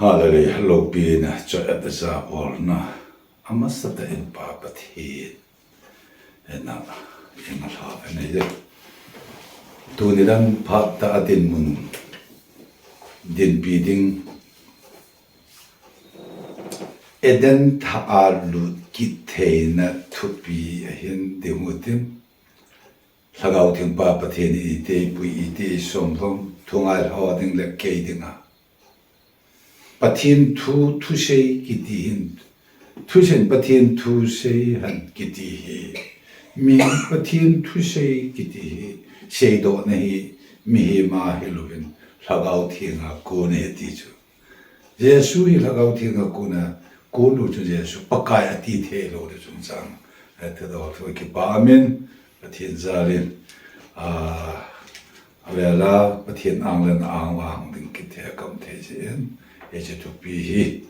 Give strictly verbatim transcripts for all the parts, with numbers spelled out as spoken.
Hallelujah, loupina, choi-at a chabolna, amasatah in Pa Pathen henga, henga lha ve nei je. Tuni dan phat tah a dinmun dinpi ding, Eden thah a lut kit theina thupi ahin ding u tin, Lhagao Theng Pa Pathen in iti eipui, iti eisomdoh, thungai lha ding le kei dinga Pathen thu, thusei kiti hin, thusen Pathen thusei hen kiti hi, mi Pathen thusei kiti hi, seidohna hi mihem a hilouvin, Lhagao Theng a kon ahi ti chu. Jesu hi Lhagao Theng a kon a, kon u chu Jesu, Pakai ati thei lou le chungchang, eh, thudol thu kipa umin, Pathen jalin, ah, avela Pathen ang le na ang vang ding kithei a ka um thei jeh in, hiche thupi hi,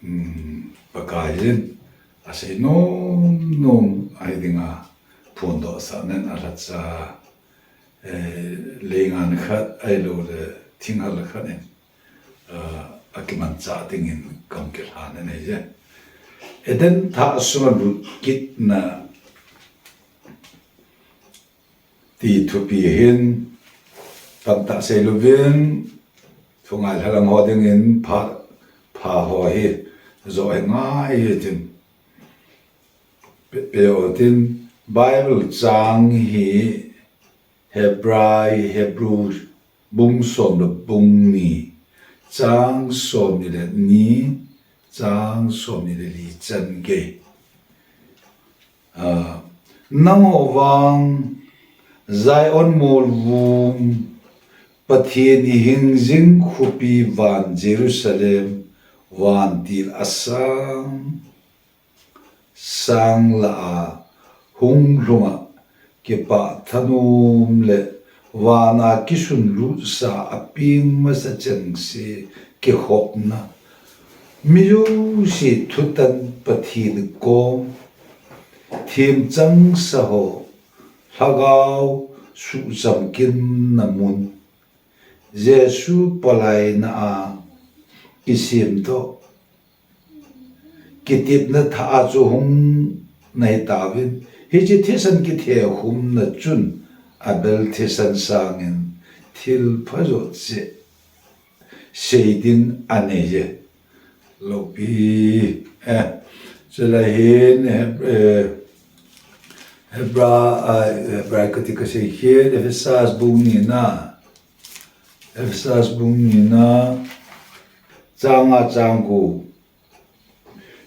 um, Pakai in asei nom nom ahi dinga phondohsah nan alhacha, eh, leingan khat ahilou le thinghal khat in, ah, akimanchah dingin ka hung kilhan ahi je. Eden thah sunga lut kitna ti thupi hin tamtah seilouvin, thungai lhalang ho dingin pha, pha ho hi jo hi ngai hi tin. Pe, pe o tin, Bible chang hi Hebrai, Hebrew bung som le bung ni, chang som ni le ni, chang som ni le li chan gei. Ah, nangho vang Zion molvum, Pathen i hing jing khopi van Jerusalem, vantil asang sang lah a hung lhunga kipah thanom le vana kisunlut sa a peng masa chengse kikhopna, mi jouse thutan Pathen kom, themchang sa ho, Lhagao suhchamkinna mun, Jesu palaina a kisemdoh, kitepna thah a chu hung nahi tauvin, hiche thisan kithehkhumna chun Abel thisan sangin thil pha jouse sei ding anei je. Loupi, eh, chulai hin, eh, Hebra, ah, Hebra kati kasei hin, Ephesians bung ni na, Ephesians bung ni na, chang nga chang gup.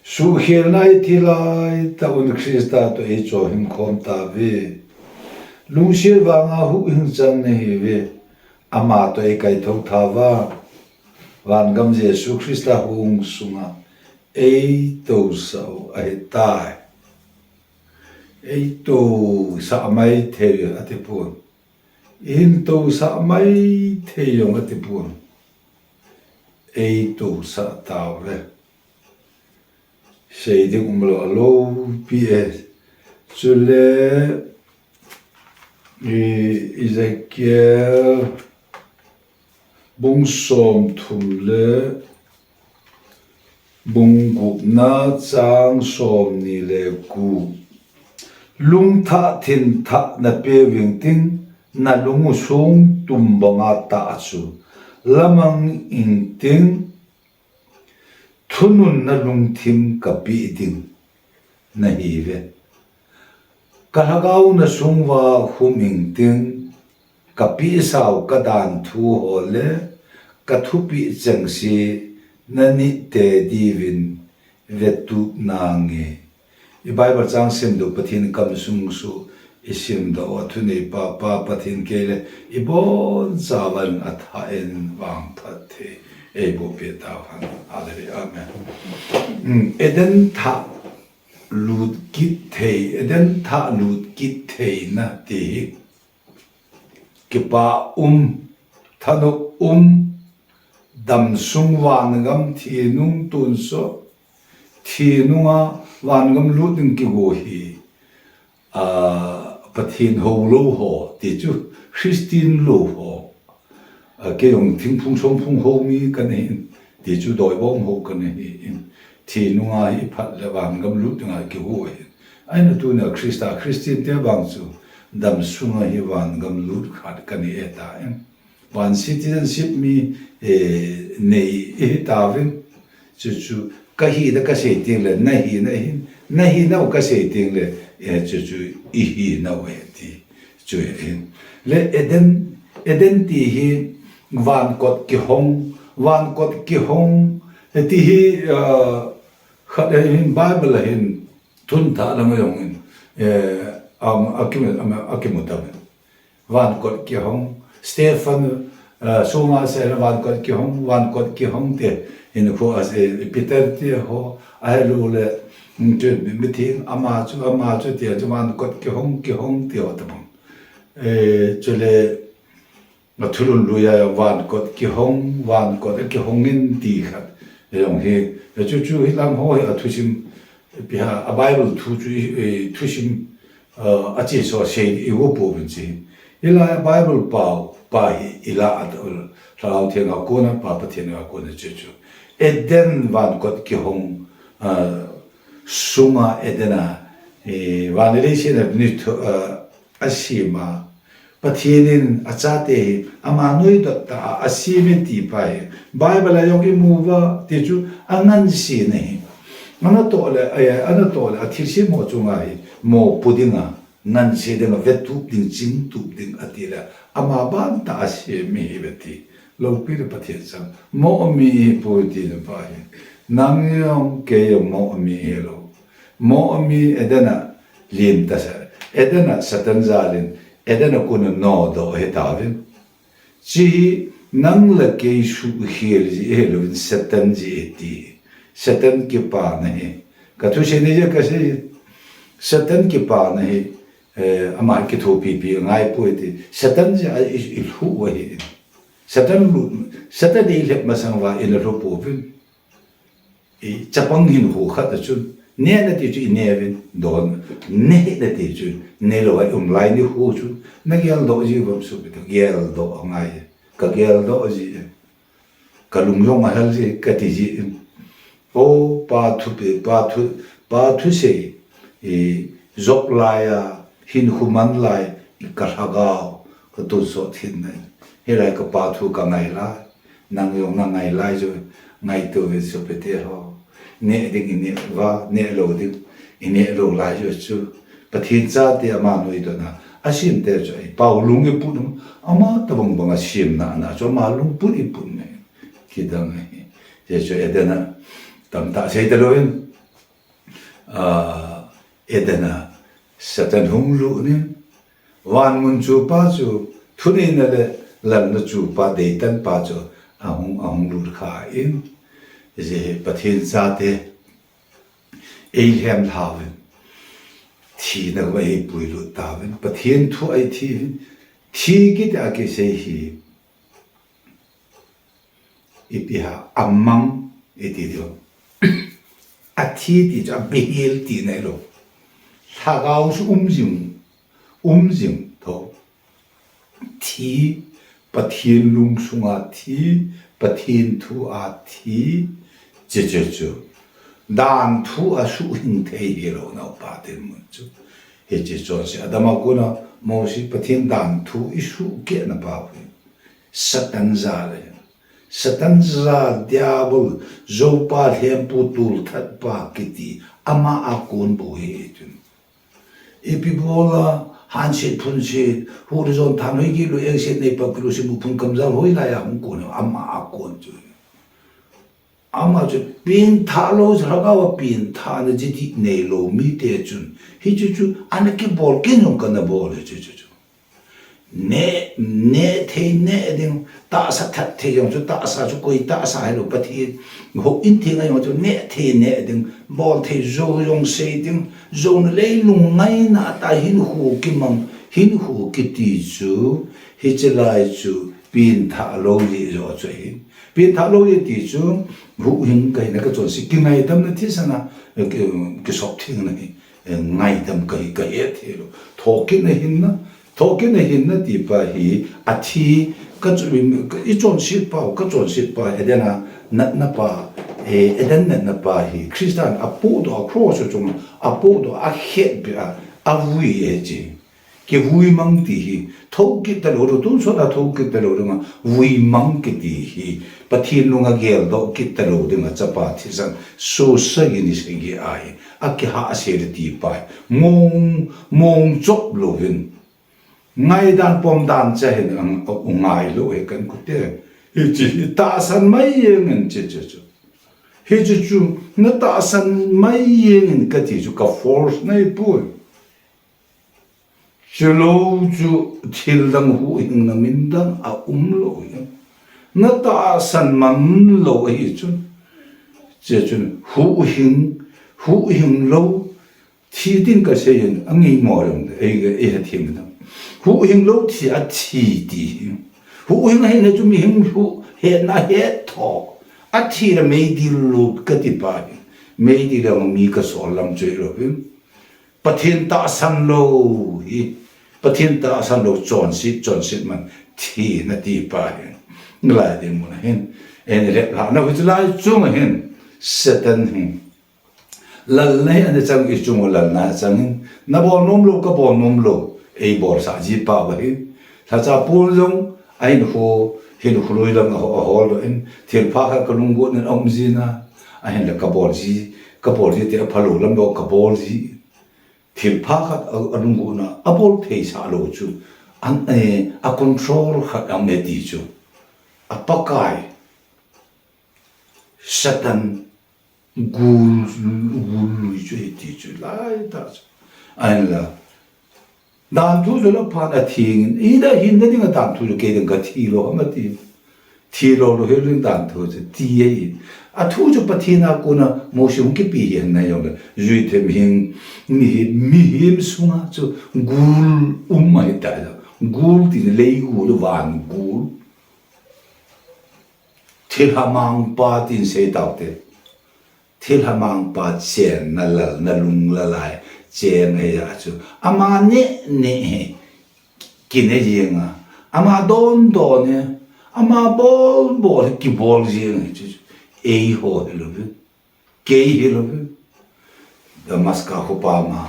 Suhkhelna i thi laitah un Christa toh eichohhing khom tauve. Lungset vanga huhhing chang nahiuve. Ama toh eikaithou thauva, vangam Jesu Christa hung sunga eitousah u ahitai. Eitousah maithei ati pon. Ihin tousah maithei jong ati pon. Eitousah tauve. Sei ding umlou aloupi e. Chule, i, Ezekiel bung somthum le bung gupna chang somni le gup. Lungthah thinthah napeh uving ting, nalung u songtum banga tah chu lamang ing ting, thununna lungthim kapeh ding nahiuve. Ka Lhagao nasung uva hum ing ting, kapehsau kadanthu ho le kathupeh chengse nanit tei diuvin vetup nange. I Bible chang simdoh, Pathen kamsung suh i simdoh a thuneipa, Pa Pathen kei le i bonchauva athah in vangphat thei eiboh peh tauhen. Hallelujah. Amen. Um, Eden thah lut kit thei, Eden thah lut kit theina ti hi kipah um, thanop um, damsung vangam thi nung tonsot, thi nunga vangam lut ding kigo hi, ah, Pathen houlou ho, ti chu Christian lou ho. Ah, kei jong thingphung somphung hou mi kana hin, Ti chu doi bom ho kana hi in. Thi nunga hi phat le vangam lut dinga kihu ahi. Aina tuna Christa, Christian te bang chu dam sunga hi vangam lut khat kana hi ta in. Van citizenship mi, eh, nei i hi tauvin. Chu chu ka hina ka sei teng le, na hina hin, na hinau ka sei teng le, eh, chu chu i hinau ahi ti. Chu ahi. Le Eden, Eden ti hi van kot kihong, van kot kihong, eh, ti hi, ah, khat ahin Bible ahin thun thah lang jong in, eh, am, akimu, am, akimu tam. Van kot kihong, Stephen, eh, sunga sei le van kot kihong, van kot kihong te, in khu a sei, Peter te ho, ahilou le, mm, chu mi theng, ama chu, ama chu te, chu van kot kihong, kihong te ho tabang. Eh, chule, a thulun lui a van kot kihong, van kot a kihong in ti khat. Jong hi, chu chu hi lang ho hi a thusim, Ipi ham, a Bible thu chu i, i thusim, uh, a chi so sei i wo po vin chi. Ila Bible pau, pa hi ila at ul, Lhagao Theng a kona, pa Pathen a kona chu chu. Eden van kot kihong, uh, sunga Eden a, eh, van le sin a ni thu, uh, a sima. Pathen in a chate hi, ama nuidot tah a, a sem e ti pa hi. Bible a jong i mu uva, ti chu a ngansena hi. Ana toh le, a, ana toh le, a thilse mo chunga hi, mo pu dinga, nganse dinga, vetup ding, chingtup ding, a ti le, ama ban tah a sem mi hi ve ti. Loupi le Pathen sang, mo mi hi pu ti na pa hi. Nang jong kei jong mo mi hi lou. Mo mi Eden a, Lim tasa. Eden a Satan jalin, Eden a kona nodoh ahi tauvin. Chi hi nang le kei suhkhel ji ahi louvin Satan ji ahi ti. Satan kipana hi. Ka thusei ni je ka sei. Satan kipana hi, eh, ama kithopi pi ngai poi ti. Satan ji a i, i lhu ahi. Satan lu, Satan i lhep masang uva i na lhu pouvin. I chapang hinkho khat a chun, nehna ti chu i neuvin, don, nehna ti chu, neilou a i um lai nikho chu, na geldoh ji uvam sopite, geldoh angai, ka geldoh ji, ka lung jong a hel ji, ka ti ji. O, pa thupi, pa thu, pa thusei, i Job lai a, hinkho man lai, ka lhagao, ka tonsot hinna. Hilai ka pa thu ka ngai lai. Nang jong na ngai lai chu, ngaito uvin sopite ho. Neh ding i neh uva, neh lou ding i neh lou lai chu chu. Pathen chate ama nuidotna, a semte chu ahi. Pau lung i put um, ama tabang bang a semna na chu ama lungput i put ne. Kidang ahi. Hiche chu Eden a, tamtah sei talou in. Ah, Eden a Satan hung lut in, van mun chupa chu, thuneina le lalna chupa deitan pa chu, ahung, ahung lut kha in, hiche Pathen chate, ei lhem lhauvin, thina uva ei puilut tauvin, Pathen thu a i thi uvin, thi kiti a kisei hi, Ipi ham, amang, iti diu. Athi ti chu, abihil ti nei lou. Lhagao chu um jing, um jing tho. Thi, Pathen lungsunga thi, Pathen thu a thi, che che chu. Dan thu a suhhing thei hilou nau pa dinmun chu. Hiche chonse Adam a kona Mosi Pathen dan thu i suhkeh na pa hi. Satan jal ahi. Satan jal Diabol, joupa lhempu tulthatpa kiti, ama a kon bou ahi chun. Ipi bola, hanset phunset, hu le jon thanhoi kit lou, engset neipa kit lou, simu phun kamjal hoilai a hung kon, ama a kon chu. Ama chu pengthah lou, lhagao a pengthahna jiti neilou mite chun. Hichu chu, ana kibol kit jong kana bol e chu chu chu. Neh, neh thei neh ding, tahsa that thei jong chu tahsa chu koi tahsa hilou Pathen. Houin theng a jong chu neh thei neh ding, bol thei jou jong sei ding, jouna leilung ngaina a ta hinkho kimang, hinkho kiti chu, hiche lai chu pengthah lou jeh joh chu ahi. Pengthah lou jeh ti chu, huhhing kahina kachonse, kingaidamna thisan a, eh, ki, kisop thengna hi, eh, ngaidam kahi, kahet thei lou. Thokit na hinna, thokit na hinna ti pa hi, athi, ka chu, i chonset pa, kachonset pa, Eden a, natna pa, eh, Eden natna pa hi Christan apohdoh a cross chunga apohdoh a khetpi a, avui e chi. Kivui mang ti hi, thokit talou, tun sot a thokit talou dinga, vui mang kiti hi, Pathen lunga geldoh kit talou dinga, chapa thisan, so sagi ni sagi ahi, akihahsel ti pa hi, mong, mong chop louvin, ngaidan pomdan cha hin ang, u ngai lou hi kan kute. Hichi hi tahsan mai jeng in chi chi chu. Hichi chu, natahsan mai jeng in kati chu ka force nei poi. Chulou chu thil dang huhhingna min dang aum lou hi. Natahsan man lou ahi chun. Chuche chun huhhing, huhhing lou thi ding kasei in, angeimo jong, ei, ei hethem dang. Huhhing lou thi athi ti hi. Huhhing ahina chu mihem huhhingna hetthei. Athi le meidil lut kati pa hi. Meidil le mi kasol lam chu hilou hi. Pathen tahsan lou hi, Pathen tahsan lou chonset, chonset man thina ti pa hi. Lai ding mun hin, en le la na hu lai chung hin, Satan hin. Lalna hi ana chang i chung u lalna chang hin. Nabol nom lou, kabol nom lou. Eibolsah ji pa ba hin. Lhacha pon jong, ahin khu, hin khu lui lang a ho, ahol doh in. Thilpha khat kalunggot in aum jin a. Ahin le kabol ji, kabol ji ti aphalou lam lou kabol ji. Thilpha khat a, alunggot na, abol thei sah lou chu. An, eh, a control khat aum e ti chu. A Pakai. Satan gul, gul lui chu ahi ti chu lai tah chu. Ahinla. Danthu chu la phat a theng in. Ida hinna dinga danthu chu kei ding kathi lou ham ati. Thi lou lou hel ding danthu chu ti ahi. Athu chu Pathen a kona Mosi hung kipe hi ahin na jong le. Jui them hing mihem, mihem sunga chu gul um ahi ta. Gul ti le gul, van gul. Thilha mangpa tin sei taute. Thilha mangpa chenna lalna lunglalai chen ahi a chu. Ama neh neh hi kine jeng a. Ama don don hi. Ama bol bol hi kibol jeng hi chu. Eiho hilou ve. Kei hilou ve. Damaska khopa ma,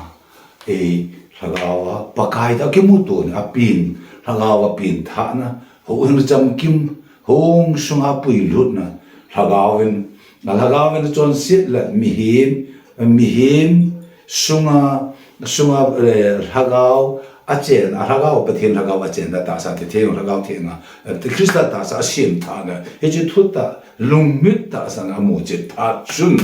ei, lhagao a, Pakai toh kimuto ni, apen, lhagao a penthahna, houin chamkim, houin sunga puilutna, lhagao in, a lhagao in chonset le, mihem, mihem, sunga, sunga, eh, lhagao, achen, a lhagao, Pathen lhagao achen, tahsa theng, lhagao thenga, eh, Christa tahsa asemthahna, hiche thutah, lungmit tahsan amu chet phat chun,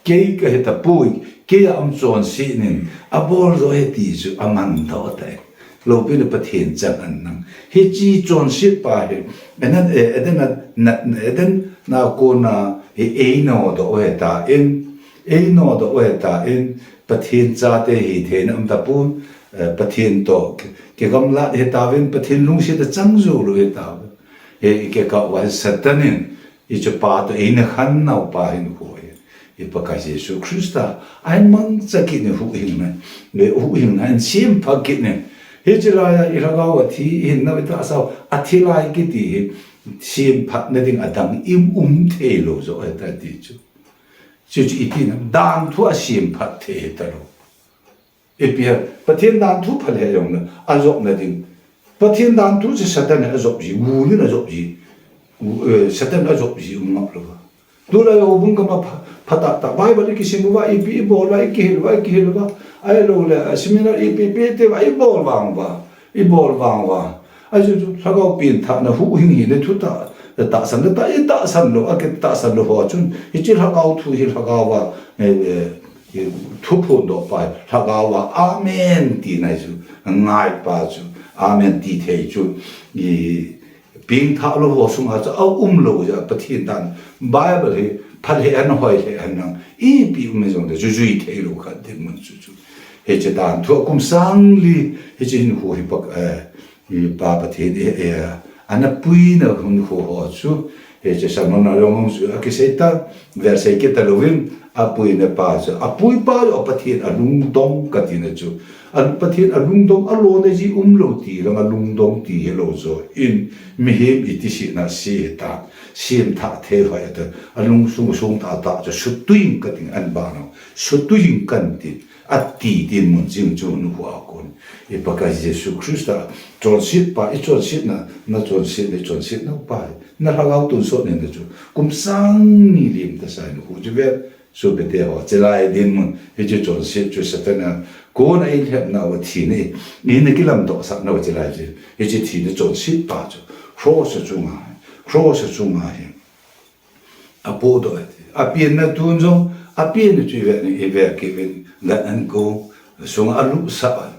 Kei kahi tapoi, kei a um chonset nin, abol jo ahi ti chu aman doh tai. Loupina Pathen chang an nang. Hiche chonset pa hi, Eden, eh, Eden a, na, Eden a kona hi einodoh u ahitan, einodoh u ahitan, Pathen chate hitheina um tapon, eh, Pathen toh, ki, kigamlat hitauvin, Pathen lungset a chang jou lou hitauvin. Hi, kikah uva Satan in, Hiche pa toh eina khan nau pa hin khu hi. I Pakai Jesu Christa, ahin mangcha kit in huhhingna, le huhhingna, ahin sempha kit in. Hiche laiya i lhagao a thi, hinna i tahsa u, athi lai kiti hi, semphatna ding adang i um thei lou jo ahitai ti chu. Chuchu iti na, danthu a semphat thei hitalou. Ipi ham, Pathen danthu phalheh jongle, ajopna ding. Pathen danthu chu Satan in ajop ji, gul in ajop ji. U, eh, Satan in ajop ji um ngap lou va. Tulai houbung gam a pha, phatah tah. Bible i kisim uva, ipi i bol uva, i kihil uva, i kihil uva. Ahilouleh, eh, seminar ipi ipi i ti uva, i bol vang uva. I bol vang uva. Ahi chu chu, lhagao penthahna huhhing hi le thutah, tahsan le tah, i tahsan lou, akitahsan lou ho chun. Hiche lhagao thu hi lhagao va, eh, eh, Hi thuphondoh pa, lhagao va, amen, tina chu, ngaipa chu, amen, ti thei chu, i, pengthah lou ho sunga chu, aum lou jeh a, Pathen dan, Bible hi, phalheh hen, hoilheh hen nang, ipi um hijongle, chu jui thei lou khat ding mun chu chu. Hiche danthu a kum sang li, hiche hinkho hi pak, eh, I Pa Pathen, eh, eh, ana puina hinkho ho chu, hiche sermon a jong chu akisei ta, vel sei kit talouvin, apuina pa chu, apuipa joh Pathen alungdong katina chu. A Pathen alungdong alona ji umlou ti lang alungdong ti hilou joh in, mihem iti sihna se hita, semthah thei hoi ata, alungsung sung tah tah chu, sutui in kating an ba no, sutui in kan ti, ati tin mun jing chu nu hua kon. I Pakai Jesu Christa, chonset pa, i chonsetna, na chonset, na chonsetna pa, na lhagao tonsot hinna chu, kum sang ni lim ta sai nu hu chu vet, Sopite ho, chulai dinmun, hiche chonset chu Satan a, kona eilhepna uva thina, ina kilamdoh sahna uva chulai chu, hiche thina chonset pa chu, cross chunga, cross chunga hi, apohdoh ati. Apenna tun jong, apenna chu ive, ive kit uvin, gan an kong sunga alutsah.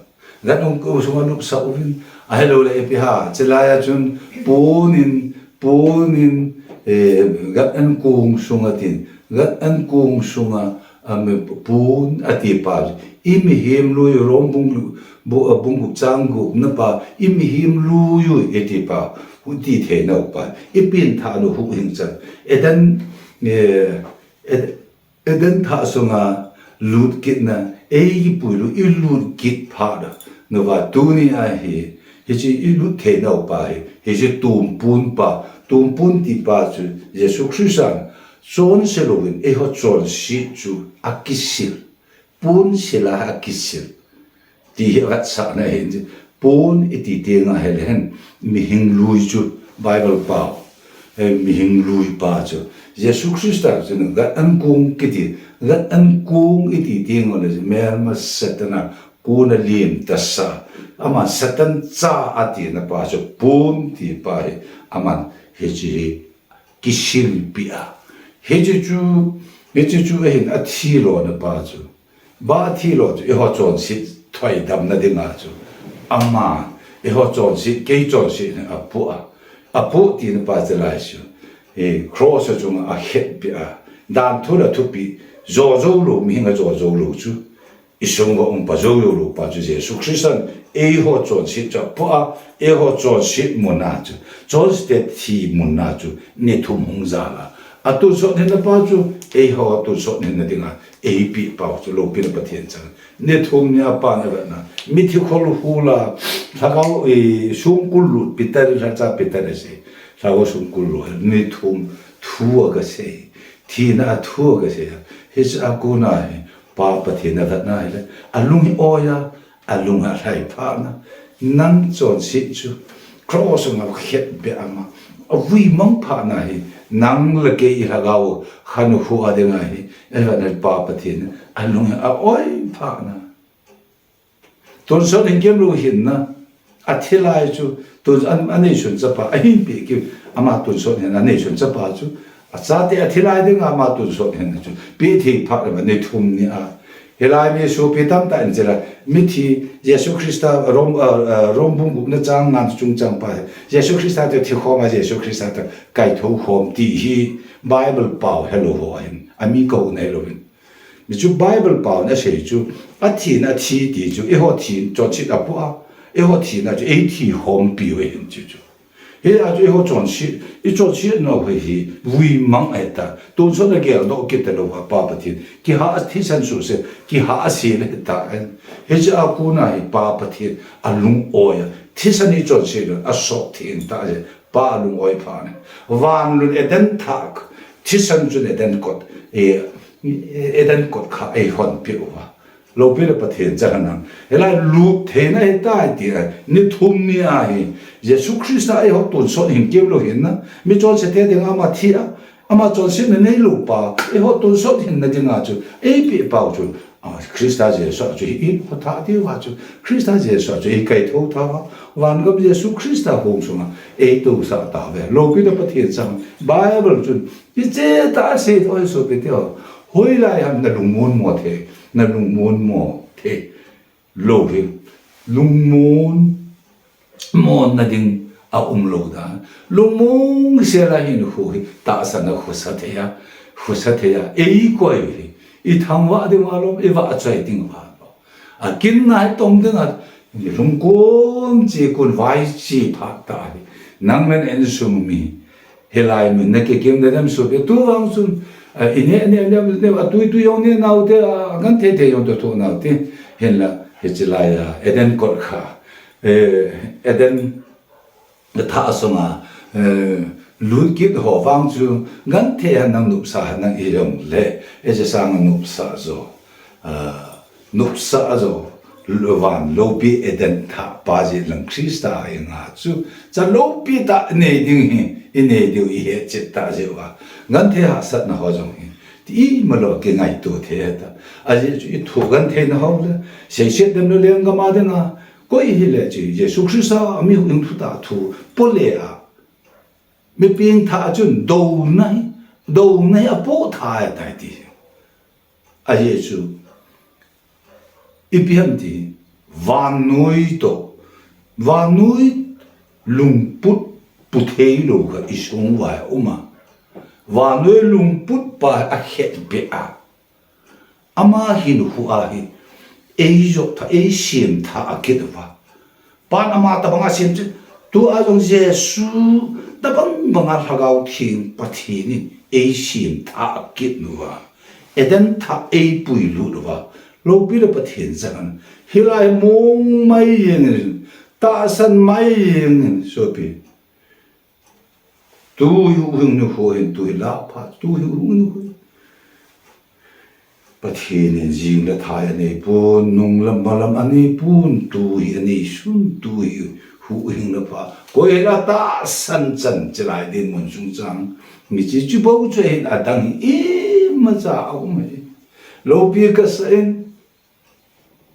Gan an kong sunga alutsah uvin, ahilou le ipi ham, chulai a chun, pon in, pon in, eh, gan an kong sunga tin, gan an kong sunga, um, pon ati pa, i mihem lui Rom bung, bu-, bung gup chang gup na pa, i mihem lui u iti pa, huti theina u pa, i pengthah nu huhhing chan, Eden, eh, Ed-, Eden thah sunga lut kitna, ei kipuilut, i lut kit phat a, nava tuni a hi, hiche i lut theina u pa hi, hiche tumpon pa, tumpon ti pa chu, Jesu Christa chonse louvin, eiho chonset chu akisil, pon sil a akisil. Ti hi avetsahna ahin, pon iti teng ahile hen, mihing lui chu, Bible pao, eh, mihing lui pa chu, Jesu Christa chu, gan an kong kiti, gan an kong iti teng ahile, melma Satan a, kona lim tasa, aman Satan cha atina pa chu, pon ti pa hi, aman hiche hi, kisilpeh a. Hiche chu, hiche chu ahin athilona pa chu. Ba athilo chu, eiho chonset thoidamna dinga chu. Ama, eiho chonset, kei chonset hi apoh a. Apoh tina pa chulai chu. Eh, cross chunga akhetpeh a. Danthu le thupeh, jo jou lou, mihing ajo jou lou chu. I sunga um pa jou jou lou pa chu Jesu Christan eiho chonset chu apoh a, eiho chonset muna chu, chonset thi muna chu, ni thum hung jal a. Atonsot hinna pa chu, eiho tonsot hinna dinga, eipeh pau chu, loupina Pathen chang. Ni thum ni a pan avetna, mithi khol hula, lhagao, eh, songkul lut, Peter, lhacha Peter asei, lhagao songkul lut, ni thum, thu agasei, thina a thu agasei, hiche a kona hi, Pa Pathen avetna hile, alung hi oi a, alung alhai phatna, nang chonset chu, cross sunga khetpeh ama, avui mang phatna hi, nang le kei i lhagao, khankho a dinga hi, avetna Pa Pathen, alung hi aoi phatna. Tonsot hin kemlou hinna, athi lai chu, tun an, aneisun chapa, ahin peh kit, ama tonsot hin aneisun chapa chu, achate athi lai dinga ama tonsot hinna chu, peh thei phat lama ni thum ni a. Hilai mi sopi tamtah in chule, mithi, Jesu Christa, Rom, ah, ah, Rom bung gupna chang nga chungchang pa hi, Jesu Christa toh thi khom a, Jesu Christa toh kaithou khom ti hi, Bible pao helou ho ahin, ami kahouna hilou hin. Mi chu Bible pao'n asei chu, athina athi ti chu, eiho thi chonset apoh a, eiho thina chu, ei thi khompiu ahin chu chu. Hia chu eiho chonset, i chonsetnau hi, vui mang ahitai, tonsot a geldoh kit talou a Pa Pathen, kihah a thisan suse, kihah a sel ahitai. Hiche a kona hi Pa Pathen, alung oi a, thisan i chonset lou, asot theng tai, Pa alung oi phat na. Van lun Eden thah, thisan chun Eden kot, eh, Eden kot kha eihonpeh uva. Loupina Pathen chang hen. Hilai lut theina ahitai ti a, ni thum ni a hi, Jesu Christa eiho tonsot hin kemlou hinna, mi chonsete dinga ama thi a, ama chonsetna neilou pa, eiho tonsot hinna dinga chu, eipeh pau chu, ah, Christa Jesu chu, hi, hi, khotha ti uva chu, Christa Jesu chu, eikaithou tauva, vangam Jesu Christa hung sunga, eitousah tauve, loupina Pathen chang, Bible chun, hiche tah a asei thou hi sopite ho, hoilai ham nalungmon mo thei, nalungmon mo thei. Lou hi, lungmon, monna ding aumlou dan. Lungmong sela hinkho hi, tahsan a khosa thei a, khosa thei a, eikoi hi, ithangvah ding uva lom, ivahchoi ding uva lom. Akinna hi tong ding a, lungkon che kon vai che phat ta hi. Nang le na insung mi, hilai mun nakikimna dem sopi, tuvang chun, A, i ne, ne, ne, ne, a tui, tui jong ne nau te, a, genthei te jong to tho nau te. Hinla, hiche lai a, Eden kot kha. Eh, Eden thah sunga, eh, lut kit ho vang chu, genthei henlang nopsa henlang i jong le, hiche sanga nopsa jo. A, nopsa jo, van loupi Eden thah pa jeh lang Christa a i nga chu, cha loupi tah i nei ding hi, i nei diu i hetchet tah jeh uva. Genthei hahsatna ho jong hi, ti imalou kingaito thei ta. Ajeh chu i thu genthei na ho le, seiset dem le lenggam a dinga, koi hile chu, Jesu Christa a mi huhhing thutah thu, po le a, mi pengthah chun, douna hi, douna hi apoh tha e tai ti. Ajeh chu, ipi ham ti, vannoi to, vannoi lungput pu thei lou kha i sung uva um a. Vannoi lungput pa a khet beh a. Ama hin khu a hi, ei jop tha, ei sem tha a kit uva. Pan ama tabang a sem chu, tua jong Jesu tabang banga Lhagao Theng Pathen in ei sem tha a kit uva. Eden thah ei puilut uva. Loupi le Pathen chang an. Hilai mong mai jeng in, tahsan mai jeng in, sopi. Tu huhhing nikho hin, tu hi lah phat, tu huhhing nikho. Pathen in jing le thai anei pon, nung le malam anei pon, tu hi anei sun, tu hi huhhing le pha. Koi la tahsan chan chelai dinmun sung chang. Mi chi chu bou chu hin adang hi imacha a um hi. Loupi kasa in,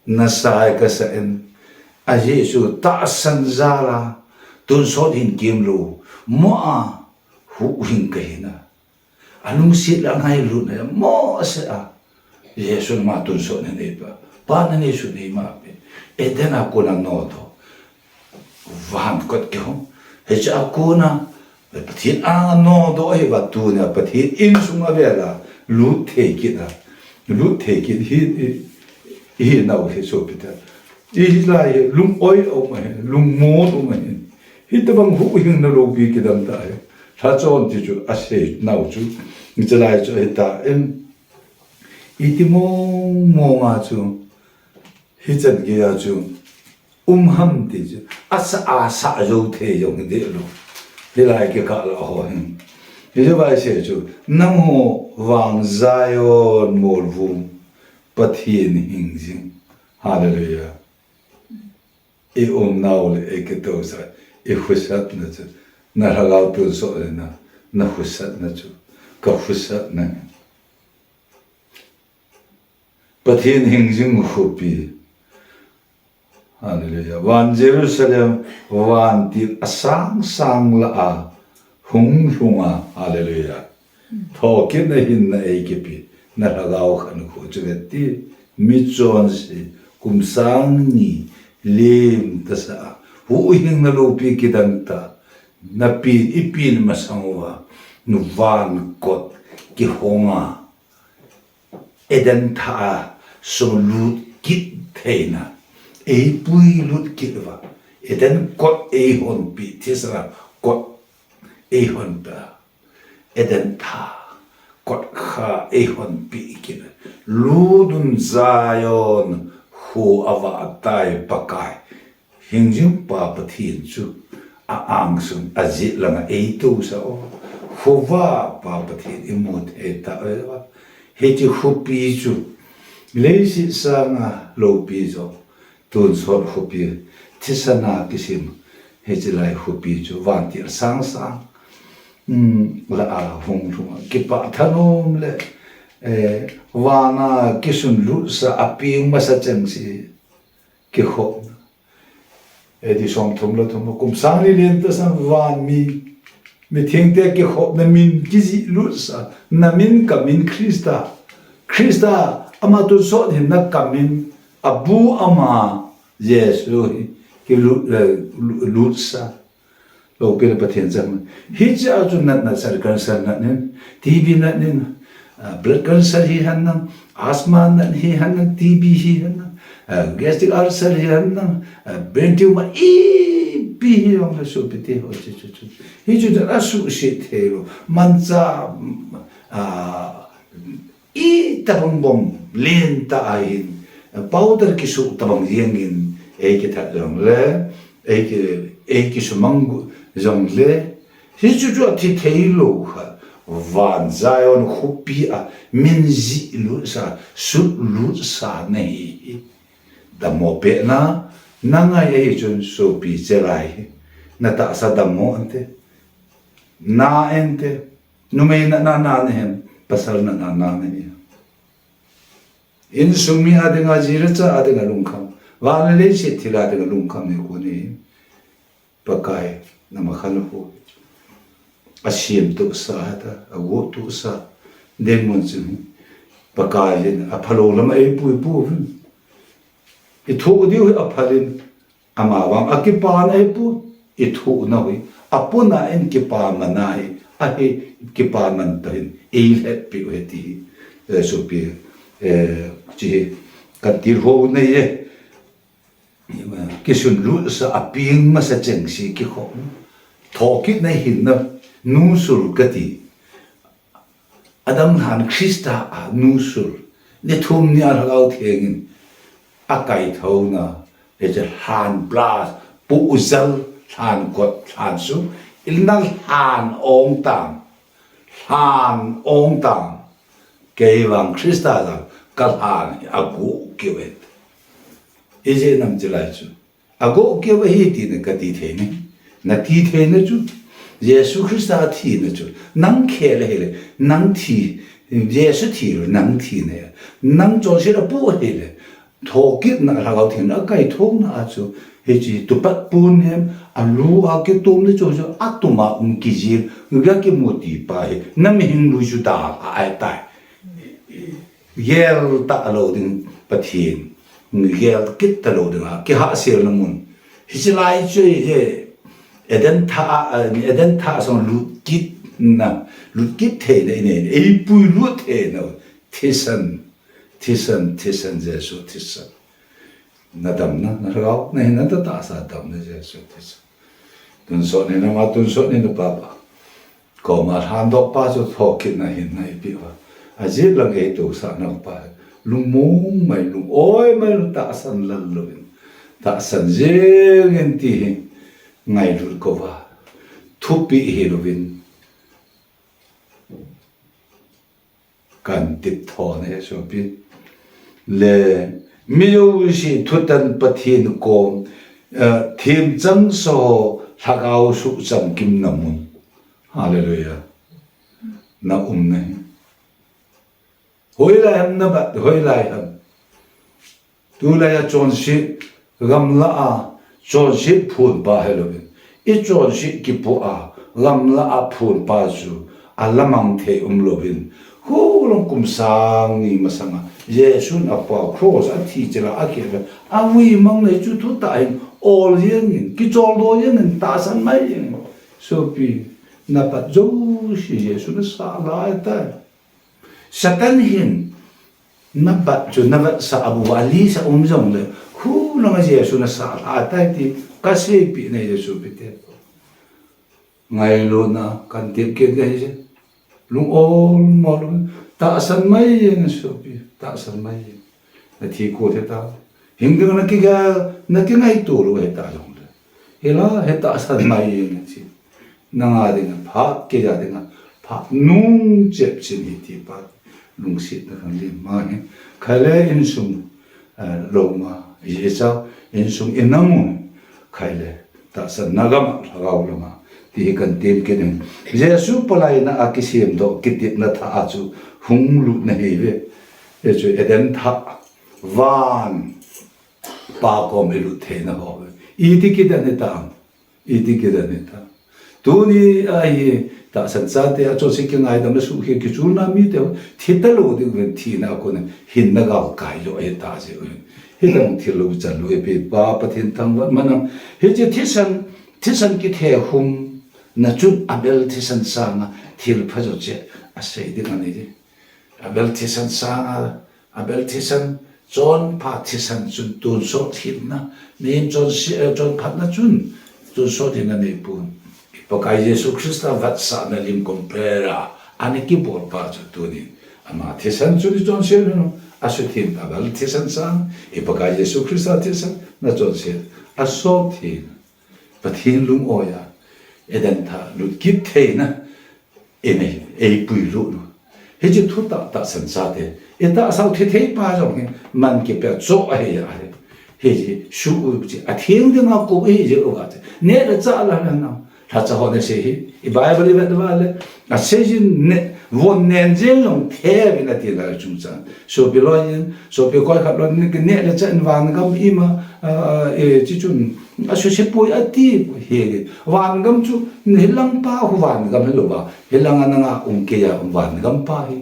nasai kasa in, ajeh chu tahsan jal a, tonsot hin kimlou, mo a, huhhing kahi na. Alungset le angailutna, mo ase a. Jesu ma tonsot na nei pa. Pa na nei su nei ma pe. Eden a kona nodoh. Van kot kihong. Hiche a kona, Pathen a nodoh hi va tunia, Pathen insung a vel a, lut thei kit a. Lut thei kit hi, hi, hi nau hi sopi ta. Hilai hi, lung-oi um ahi, lungmon um ahi. Hitabang huhhingna loupi kidang ta hi. Lhachon ti chu, asei nau chu. Hichelai chu, hita in. Iti mong mong a chu. Hichan gei a chu. Um ham ti chu, asa a sa jou thei jong hi deh lou. Hilai kikah lah ho hin. Hichu vai se chu, nangho vang Zion molvum, Pathen hing jing. Hallelujah. I um nau le, i kitousah, i khosatna chu, na lhagao tonsot le na, na khosatna chu, ka khosatna. Pathen hing jing khopi. Hallelujah. Van Jerusalem, vantil asang sang lah a, hung lhung a. Hallelujah. Thokitna hinna eikipe, na lhagao khat khu chu veti, michonse, kum sang ni, lim tasa a, huhhingna loupi kidang ta, na pen, i pen masang uva, nu van kot, kihong a, Eden thah a sung lut kit theina, ei puilut kit uva. Eden kot ei honpi, thisana kot ei honpi. Eden thah kot kha ei honpi kit. Lut un Zion kho a vah tai Pakai. Hingjing pa Pathen chu a angsung a jet langa ei tousah o. Khovah pa Pathen i mu thei ta o. Hiche khopi chu leiset sanga loupi jo. Tonsot khopi, thisana kisim. Hiche lai khopi chu vantil sang sang. Hmm, lah a hung lhung a kipah thanom le, eh, vana kisun lutsa a peng masa chengse. Kikhopna. A D som thum le thum, kum sang ni len tasa vanmi, mithengte kikhopna min kijih lutsa, na min ka min Christa. Christa ama tonsot hinna ka min, abu ama Jesu hi kilut, eh, lu-, lutsa. Loupi le Pathen chang. Hiche a chu natna, sir, cancer nat in, T B nat in, ah, blood cancer hi henlang, asthma nat hi henlang, T B hi henlang, ah, gastric ulcer hi henlang, ah, brain tumor ipi hijongle sopi te ho chu chu chu. Hichu nat asuhset thei lou. Manchah, mm, ah, Itobang bomb lentah ahin, powder kisu tobang jengin, ei kithat jongle, ei ki, ei kisumang jongle, hichu chu athi theilou khat, van Zion khopi a, min jih lutsa, sut lutsa nahi. Dammo pehna, nangai ahi chun sopi chelai hi. Natahsa dammo inte. Na inte. Numei natna na nahi em, pasal natna na nahi em. Insung mi a dinga, ji le cha a dinga lungkham. Van le leiset thil a dinga lungkham hi koi ahi. Pakai, nama khan hu. Asem tohsa hita, ago tohsa. Demon chun. Pakai hin, aphalou lam a eipui pu hin. Ithoh diu hi aphalin. Amavang akipana hi pu, ithohna hi. Apuna in kipaman ahi, ahi kipaman toh hin. Eihetpi u hiti. Eh, sopi, eh, chi, katil ho nei e. Kisun lutsa a peng masa chengse kikhoh. Thokitna hinna nusul kati. Adam lhan Christa a nusul. Ni thum ni a Lhagao Theng in akaithona. Hiche lhan blast, puhjal, lhan kot, lhan su. Ilna lhan ong tang. Lhan ong tang. Kei vang Christa jal, kalhan hi ago keu e. Ijeh inem chilai chu. Ago keu ahi tina kati thei ne. Nati theina chu. Jesu Christa athina chu. Nang khel ahile. Nang thi. Jesu thi lou nang thina. Nang chonset apu ahile. Thokitna Lhagao Theng in akaithona a chu, hiche tupat pun hem, alu a kitum ni chu chu, atum a um kijil, ga kimuti pa hi, na mihing lui chu dalha ahitai. Gel talou ding Pathen, gel kit talou ding a, kihahselna mun. Hiche lai chu hi, Eden thah, Eden thah sung lut kit na, lut kit theina, inei, eipui lut theina, thisan. Thisan, thisan, Jesu thisan. Na damna, na lhagao, na hinna tahsa damna Jesu thisan. Tonsot ni na ma, tonsot ni na papa. Koma lhandoh pa chu thokitna hinna eipeh uva. Ajeh lang eitousah nau pa. Lungmong mai, lung-oi mai, tahsan lal louvin. Tahsan jeng in ti hi ngailut kouva. Thupeh hi louvin. Kan tip thon e sopi. Le, mi jouse thutan Pathen kom, eh, themchang sa ho Lhagao suhchang kimna mun. Hallelujah. Na umna hi. Hoilai ham na bat, hoilai ham. Tulai a chonset gamla a, chonset phon pa hilouvin. I chonset kipoh a, gamla a phon pa chu, alamang thei umlouvin. Hulong kum sang ni masanga, Jesun apa cross a thi chila a khe, avui mang nei chu thutah hin, ol jeng in, kicholdo jeng in, tahsan mai jeng in. Sopi, na pat jouse Jesun asah lai tai. Satan hin, na bat chu, na vetsah a bu a lisa um jongle, hulong a Jesu nasah lha tai ti, kaseipeh na Jesu pite. Ngailutna, kan tep kit ka hi je. Lung ol mol, tahsan mai jeng sopi, tahsan mai jeng. Na thi ko the ta. Hing ding na kiga, na kingaito lou he ta jongle. Hila, he tahsan mai jeng na chi. Nanga dinga phat, keija dinga phat nung chep chin hi ti pa lungsetna kan lim ma hi. Khaile insung, eh, loma, ijeh chu insung inam u, khaile tahsanna gam a, lhagao lama, ti hi kan tem kit in. Jesu palaina a kisemdoh, kitepna thah a chu hung lut na hi ve. Hichu Eden thah, van, pa kom ilut theina ho ve. Iti kidan hitam. Iti kidan hitam. Tuni a hi tahsan chate a chonset kingaidam le suhkhel kichulna mite ho, thi talou ding uvin thina a kon hinna galkai lou ahita jeh uvin. Hilang thil lou chan lou ipi pa Pathen thangvah man ang. Hiche thisan, thisan kithehumna chun Abel thisan sanga thil pha jouse asei ding ahi. Abel thisan sanga, Abel thisan, chonpha thisan chun tonsot hinna, mihem chonse-, eh, chonphatna chun tonsot hinna neipon. Pakai Jesu Christa vetsahna lim compare a, ana kibol pa chu tunin Ama thisan chu nachonset un, asuthengtah a thisan sang, i Pakai Jesu Christa thisan nachonset, asot theng, Pathen lung-oi a, Eden thah lut kit theina, eina, eipuilut u. Hiche thutah tahsan chate, itahsau thithei pa jong hi, man kipeh cho ahi ahi. Hiche suh u chu, atheng dinga kou ahi jeh uva chu. Neh le chah la na. Lhacha hon asei hi, i Bible i vet uva le, asei jin ne, von nen jeng jong thei uvin ati lai chungchang. Sopi loi in, sopi koi khat loi in, neh le chah in vangam ima, a, a, e, chi chun, asuse poi ati, hi, vangam chu, hilang pa khu vangam hilouva, hilang a nanga um keiya um vangam pa hi.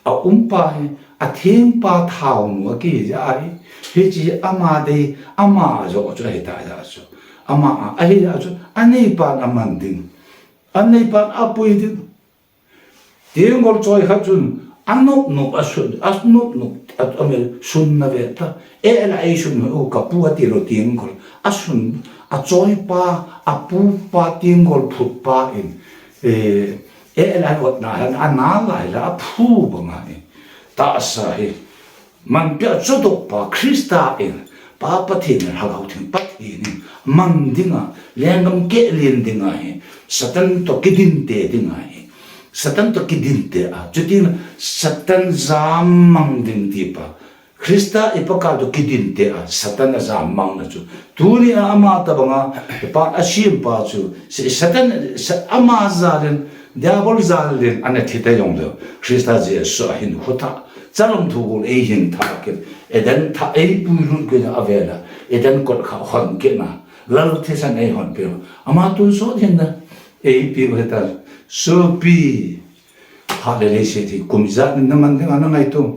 A um pa hi, atheng pa thao nu akihi jeh ahi, hiche ama dei, ama joh chu ahi ta jeh chu. Ama a, ahi jeh chu, aneipan aman ding. Aneipan apui ding. Tenggol choi khat chun, anop nop asun, anop nop, a, a, sunna ve ta. E la ei sun u kapu ati lou tenggol. Asun, achoi pa, apu pa tenggol phut pa in. E, E, la ot na, ana lai la, aphu banga hi. Tahsa hi. Man pia chodoh pa, Christa in. Pa Pathen in, Lhagao Theng Pathen in. Man dinga, lenggam keh len dinga hi. Satan to kidinte dinga hi. Satan to kidinte a. Chuti Satan jam mang ding ti pa. Christa i Pakai to kidinte a, Satan ajam mang na chu. Tuni a ama tabanga, i pa asem pa chu, si-, Satan, sa-, ama jal in, Diabol jal in, ana thi ta jong leu. Christa Jesu ahin khu tha. Chalom thu gol eihin tha kit. Eden thah eipuilut kit na avela. Eden kot kha hon kit na. Lal thisan eihon pe. Ama tun sot hin na. Eipi u hita. Sopi. Phat le leiset hi kum ijat in naman dinga nangaito.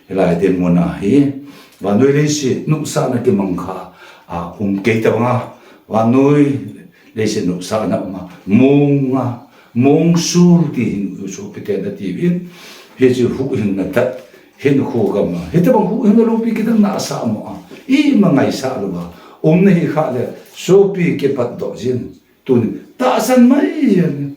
Hilai dinmun a hi. Vannoi leiset nopsahna kimang kha. A, um kei tabanga. Vannoi leiset nopsahna uma. Mong a. Mong sul ti hin u sopi ten ati uvin. Hiche huhhingna tat. Hinkho gam a. Hitabang huhhingna loupi kidang na asah mo a. Ima ngaisah louva. Umna hi kha le. Sopi kipat doh jin. Tuni. Tahsan mai jin.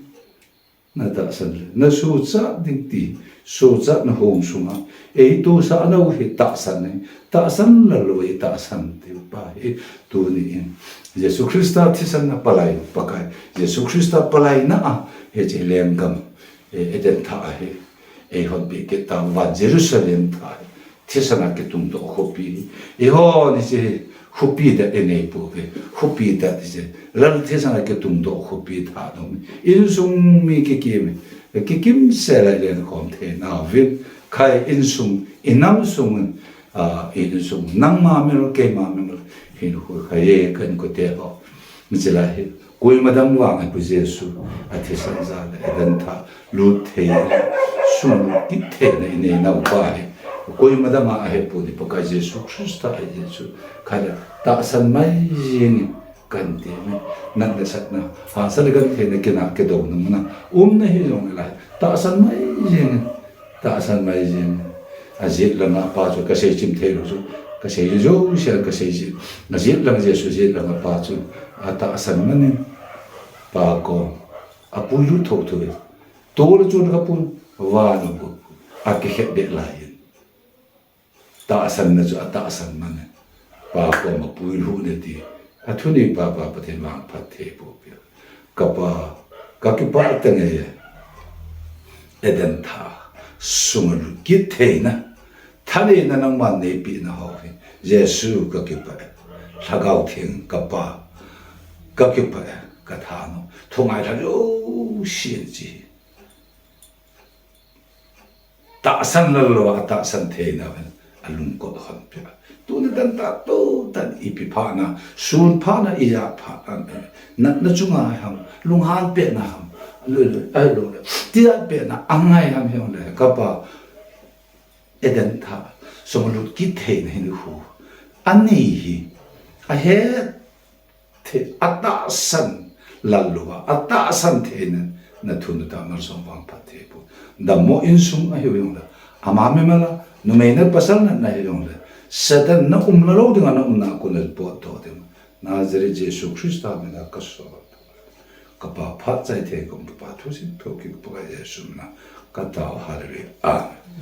Na tahsan le, na sochat ding ti, sochatna hung sunga, eitohsah nau hi tahsan nei, tahsan lal lou hi tahsan ti pa hi, tuni in, Jesu Christa thisan a palai, Pakai, Jesu Christa palaina a, hiche lenggam, e, Eden thah a hi, eihon pe kit tauva, Jerusalem thah hi, Thisan a kitungdoh khopi. Eihon hiche khopi det inei pouve. Khopi det hiche. Lal thisan a kitungdoh khopi tha dong. Insung mi kikim. Kikim sela ilen khom theina uvin. Khai insung, inam sung, a, insung. Nangma mel, keima mel. Hin khu khai e kan kote ho. Hiche lai hi. Koima dang vang ahi Pu Jesu, athisan jal a, Eden thah, lut thei, sung lut kit theina inei nau pa hi. Koima dang a ahi poi, Pakai Jesu Christa ahi Jesu. Khat le, tahsan mai jing in, kan ti mai, natna satna, hahsa le gentheina kina kidouna muna, umna hi jong lai, tahsan mai jing in, tahsan mai jing in. Ajet langa pa chu kasei chim thei lou chu. Kasei jouse kasei ji. Ajet lang Jesu jet langa pa chu. Atahsan man in. Pa kom. Apuilut thotho e. Tol a chun kapun. Van a bu. Akikhet be lai in. Tahsan na chu atahsan man in. Pa kom apuilut ne ti. Athunei pa pa Pathen vangphat thei pou pi. Kapa, kakipah tange. Eden thah, sunga lut kit theina. Thaneina nangman neipeh na ho hi. Jesu kakipah e. Lhagao Theng kapa, kakipah e. Katha nom. Thungai lha jouse chi. Tahsan lal lou, atahsan theina uvin, alungkot hon pia. Tuni dan tah to, tan ipi phat na, sun phat na, ijat phat na, natna chunga ham, lunghan pet na ham, lu, lu, ai lu, lu, tijat pet na, angai ham hiong le, kapa, Eden thah, sunga lut kit theina hin khu. Ani hi, ahet, Thei, atahsan lal louva, atahsan theina, na thunu ta malsong vangphat thei pou. Dammo insung ahi jongle, ama mimal a, numei na pasal na, na hi jongle, Satan na um lou dinga na umna kon a potdoh ding. Nazareth Jesu Christa mina kasol. Kapa phat chai thei kong kapa thusim thokit Pakai Jesu mina katao, hallelujah. Amen.